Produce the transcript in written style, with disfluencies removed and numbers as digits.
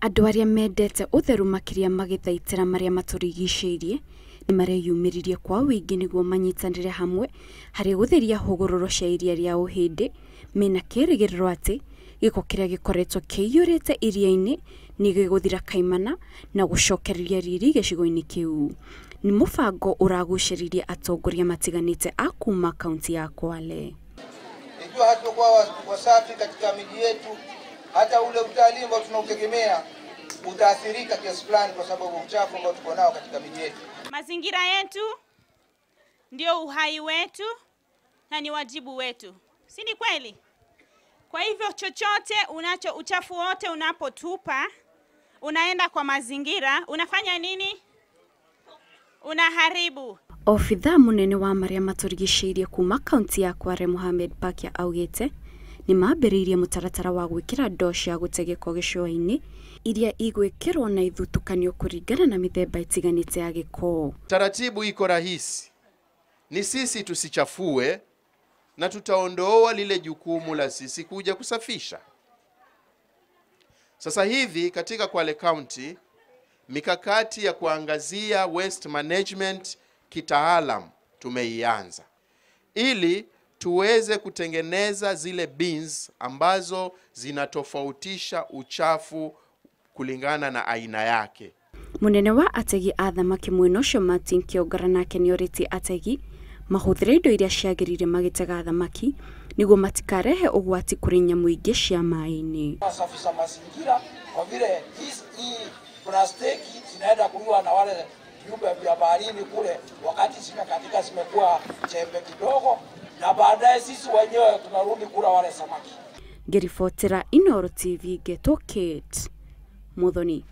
Andũ arĩa mendete ũtheru makĩria magĩthaitĩra marĩa matũrigicĩirie nĩ mareyumĩririe kwa ũingĩ nĩguo manyitanĩre hamwe harĩ gũtheria hũgũrũrũ cia iria rĩa Ũhĩndĩ mena kĩrĩgĩrĩro atĩ gĩko kĩrĩa gĩkoretwo kĩiyũrĩte iria-inĩ nĩ gĩgũthira kaimana na gũcokereria riri gĩcigo-inĩ kĩu. Nĩ mũbango ũragucĩrĩria atongoria matiganĩte a kuma kaunti ya Kwale. Ikiwa hatukuwa wasafi katika miji yetu, hata ule utalii ambao tunautegemea utaathirika kiasi fulani kwa sababu uchafu ambao tuko nao katika miji yetu. Mazingira yetu ndio uhai wetu na ni wajibu wetu, si ni kweli? Kwa hivyo chochote unacho, uchafu wote unapotupa unaenda kwa mazingira, unafanya nini? Unaharibu. Obithaa munene wa marĩa matũrigicĩirie kuma kaunti ya Kwale Mohamed Bakia augĩte nĩ mambĩrĩirie mũtaratara wa gwĩkĩra ndoo cia gũte gĩko gĩcũa-inĩ iria igwĩkĩrwo na ithutũkanio kũringana na mĩthemba ĩtiganĩte ya gĩko. Taratibu iko rahisi, ni sisi tusichafue na tutaondoa lile jukumu la sisi kuja kusafisha. Sasa hivi katika Kwale County mikakati ya kuangazia waste management kitaalam tumeianza ili tuweze kutengeneza zile bins ambazo zinatofautisha uchafu kulingana na aina yake. Munene wa ategi a thamaki mwena ũcio Martin Kĩongara nake nĩorĩtie ategi mahũthĩre indo iria ciagĩrĩire magĩtega thamaki nĩguo matikarehe ũgwati kũrĩ nyamũ ingĩ cia maĩ-inĩ. Wasafisha mazingira kwa vile hii plastiki zinaenda kuliwa na wale viumbe vya baharini kule, wakati zimekatika zimekuwa chembe kidogo, na baadaye sisi wenyewe tunarudi kula wale samaki. Ngĩribotera Inooro TV Geto Kate Muthoni.